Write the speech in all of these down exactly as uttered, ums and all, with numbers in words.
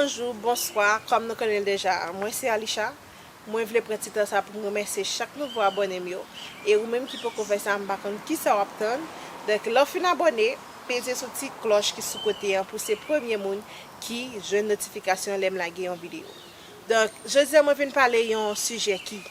Bonjou, bonswa, kòm nou konnen l deja, mwen se Alisha. Mwen vle pran ti tan sa pou m remèsye chak nouvo abòne m yo. E ou menm ki poko fè sa, m pa konn kisa w ap tann. Donk, lè w fin abòne, peze sou ti klòch ki sou kote an pou se premye moun ki jwenn notifikasyon lè m lage yon videyo. Donk, jodi a mwen vin pale yon sijè ki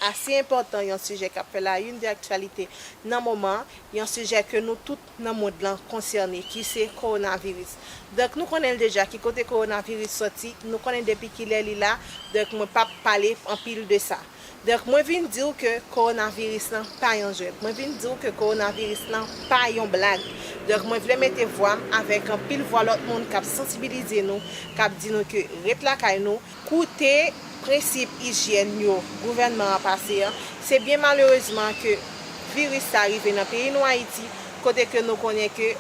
ase enpòtan, yon sijè k ap fè la une de aktyalite nan moman, yon sijè ke nou tout nan mond lan konsène, ki se kowonaviris. Donk, nou konnen l deja ki kote kowonaviris sòti, nou konnen depi kilè li la, donk mwen p ap pale anpil de sa. Donk, mwen vin di w ke kowonaviris lan pa yon jwèt. Mwen vin di w ke kowonaviris lan pa yon blag. Donk, mwen vle mete vwa m avèk anpil vwa lòt moun k ap sansibilize nou, k ap di nou ke ret lakay nou, koute prensip ijyèn yo gouvènman an pase an. Se byen malerezman ke viris sa rive nan peyi nou Ayiti, kote ke nou konnen ke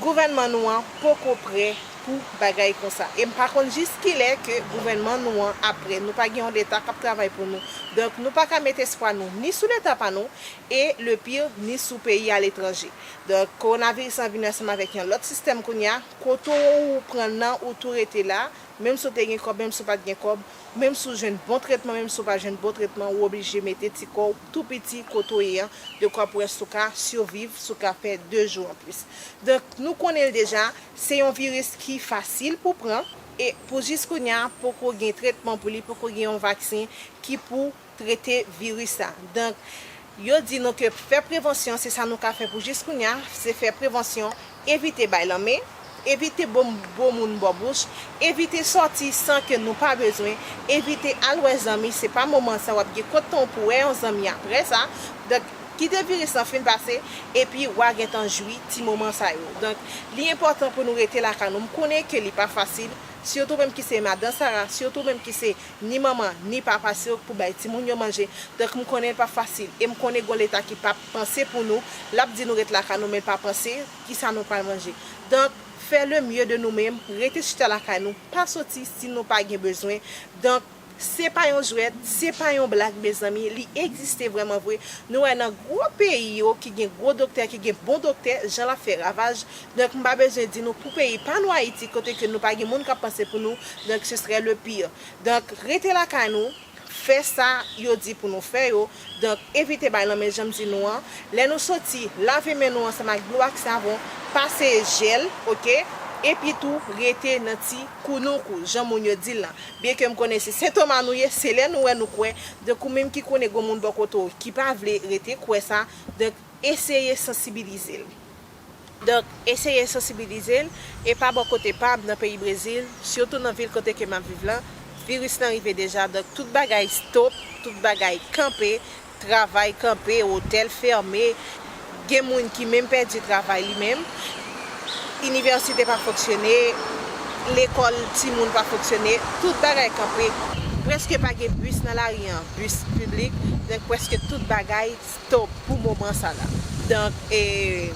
gouvènman nou an poko prè pou bagay konsa. E m pa konn jis kilè ke gouvènman nou an ap prè. Nou pa gen yon leta k ap travay pou nou. Donk, nou pa ka met espwa nou ni sou leta pa nou, e le pire, ni sou peyi aletranje. Donk, kowonaviris lan vin ansanm avèk yon lòt sistèm kounye a, kote ou pran nan ou tou rete la, menm si w te gen kòb, menm si w pa t gen kòb, menm si w jwenn bon tretman, menm si w pa jwenn bon tretman, ou oblije mete ti kò w tou piti kote w ye an, dekwa pou wè si w ka siviv, si w ka fè de jou anplis. Donk, nou konnen l deja, se yon viris ki fasil pou pran, e pou jis kounye a, poko gen tretman pou li, poko gen yon vaksen ki pou trete viris sa. Donk, yo di nou ke fè prevansyon, se sa nou ka fè pou jis kounye a, se fè prevansyon, evite bay lanmen, evite bo, bo moun bò bouch, evite sòti san ke nou pa bezwen, evite al wè zanmi, se pa moman sa w ap gen kot tan pou wè yon zanmi apre sa. Donk, kite viris lan fin pase, epi w a gentan jwi ti moman sa yo. Donk, li enpòtan pou nou rete lakay nou. M konnen ke li pa fasil, sitou menm ki se madan Sara, sitou menm ki se ni manman, ni papa, se yo k pou bay timoun yo manje. Donk, m konnen l pa fasil. E m konnen gon leta ki pa panse pou nou. L ap di nou ret lakay nou, men l pa panse kisa nou pral manje. Donk, fè le mieux de nou menm, rete chita lakay nou, pa soti si nou pa gen bezwen. Donk, se pa yon jwèt, se pa yon blag, mezanmi, li egziste vrèman vre. Nou wè nan gwo peyi yo ki gen gwo doktè, ki gen bon doktè, jan l ap fè ravaj. Donk, m pa bezwen di nou pou peyi pa nou Ayiti, kote ke nou pa gen moun k ap panse pou nou, donk, ce serait le pire. Donk, rete lakay nou, fè sa yo di pou nou fè yo. Donk, evite bay lanmen, jan m di nou an. Lè nou soti, lave men nou ansanm ak dlo ak savon, pase jèl, oke? Epi tou, rete nan ti kounoukou, jan moun yo di l lan. Byenke m konnen se sentoma nou ye, se lè nou wè nou kwè. Donk, ou menm ki konnen gon moun bò kote w ki pa vle rete kwè sa, donk, eseye sansibilize l. Donk, eseye sansibilize l, e pa bò kote pa m nan peyi Brezil, sitou nan vil kote ke m ap viv lan, viris lan rive deja. Donk, tout bagay stop, tout bagay kanpe, travay kanpe, otèl fèmen, gen moun ki menm pèdi travay li menm, inivèsite pa fonksyone, lekòl timoun pa fonksyone, tout bagay kanpe. Prèske pa gen bis nan lari an, bis piblik, donk prèske tout bagay stop pou moman sa la. Donk, e,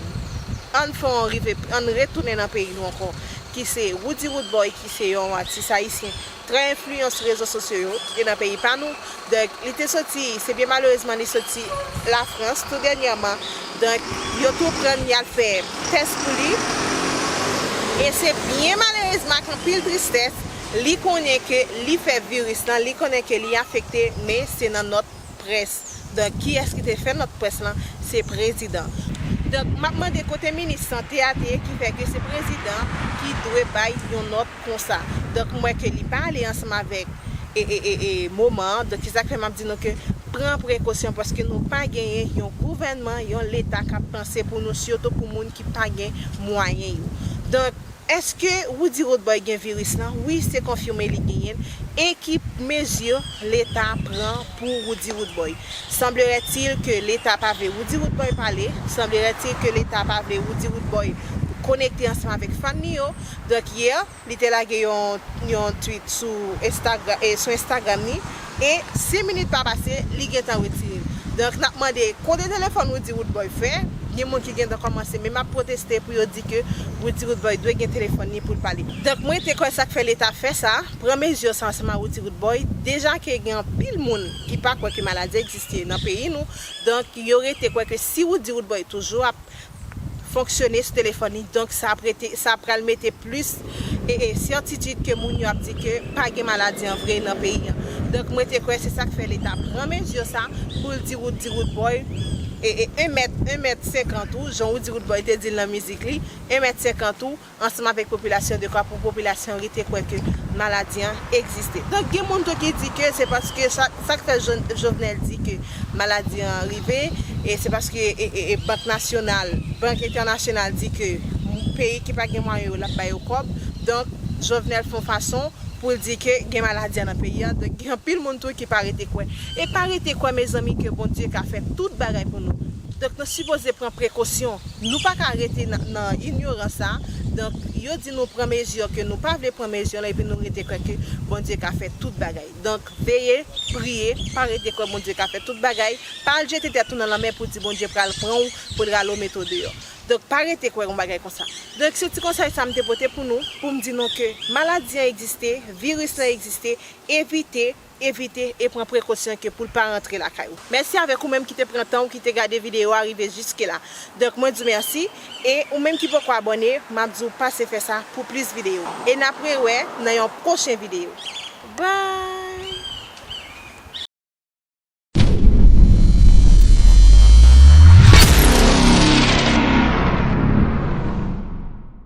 ann fè yon rive, ann retounen nan peyi nou ankò, ki se Roody Roodboy, ki se yon atis ayisyen trè enfliyan sou rezo sosyo yo e nan peyi pa nou. Donk, li te soti, se byen malerezman li soti Lafrans tou dènyèman. Donk, yo tou pran l, y al fè tès pou li. E se byen malerezman, ak anpil tristès, li konnen ke li fè viris lan, li konnen ke li afekte, men se nan nòt près. Donk, kiyès ki te fè nòt près lan? Se prezidan. Donk, m ap mande kote minis sante a te ye ki fè ke se prezidan ki dwe bay yon nòt konsa. Donk, m wè ke li pa ale ansanm avèk e, e, e, e, moman an. Donk, se sa k fè m ap di nou ke pran prekosyon, paske nou pa genyen yon gouvènman, yon leta k ap panse pou nou, sitou pou moun ki pa gen mwayen yo. Donk, èske Roody Roodboy gen viris lan? Wi, se konfime li genyen l. E ki mezi leta pran pou Roody Roodboy? Semblerait-il que leta pa vle Roody Roodboy pale. Semblerait-il que leta pa vle Roody Roodboy konekte ansanm avèk fan li yo. Donk, yè, li te lage yon, yon tweet sou Instagra-, e, sou Instagram li. E senk minit pa pase, li gentan retire l. Donk, n ap mande, kote telefòn Roody Roodboy fè? Gen moun ki gentan kòmanse menm ap pwoteste pou yo di ke Roody Roodboy dwe gen telefòn li pou l pale. Donk, mwen te kwè sa k fè leta fè sa, pran mezi sa ansanm ak Roody Roodboy, deja ke gen anpil moun ki pa kwè ke maladi egziste nan peyi nou. Donk, yo rete kwè ke si Roody Roodboy toujou ap fonksyone sou telefòn li, donk sa ap rete, sa pral mete plis e, e sètitid ke moun yo ap di ke pa gen maladi an vre nan peyi an. Donk, mwen te kwè se sa k fè Leta pran mezi sa pou l di wout, di wout bòy, e, e en mèt, en mèt senkant ou, jan ou di wout bòy te di l nan mizik li, en mèt senkant ou, ansanm avèk popilasyon de kwa pou popilasyon rete kwè ke maladi an egziste. Donk, gen moun tou ki di ke se paske sa, sa k fè Jo-, Jovenel di ke maladi an rive, e se paske, e, e, e Bank Nasyonal, Bank Entènasyonal di ke peyi ki pa gen mwayen yo, l ap ba yo kòb. Donk, Jovenel fè yon fason pou l di ke gen maladi an nan peyi an. Donk, gen anpil moun tou ki pa rete kwè. E pa rete kwè, mezanmi, ke Bondye ka fè tout bagay pou nou. Donk, nou sipoze pran prekosyon. Nou pa ka rete nan, nan inyorans sa. Donk, yo di nou pran mezi ke nou pa vle pran mezi la, epi nou rete kwè ke Bondye ka fè tout bagay. Donk, veye, priye, pa rete kwè Bondye ka fè tout bagay. Pa al jete tèt ou nan lanmè pou di Bondye pral pran w, pou l rale w mete w deyò. Donk, pa rete kwè yon bagay konsa. Donk, se ti konsèy sa m te pote pou nou, pou m di nou ke maladi an egziste, viris lan egziste, evite, evite e pran prekosyon ke pou l pa rantre lakay ou. Mèsi avèk ou menm ki te pran tan ou ki te gade videyo a rive jiske la. Donk, mwen di w mèsi, e ou menm ki poko abòne, m ap di w pase fè sa pou plis videyo. E n ap rewè nan yon pwochen videyo. Bye!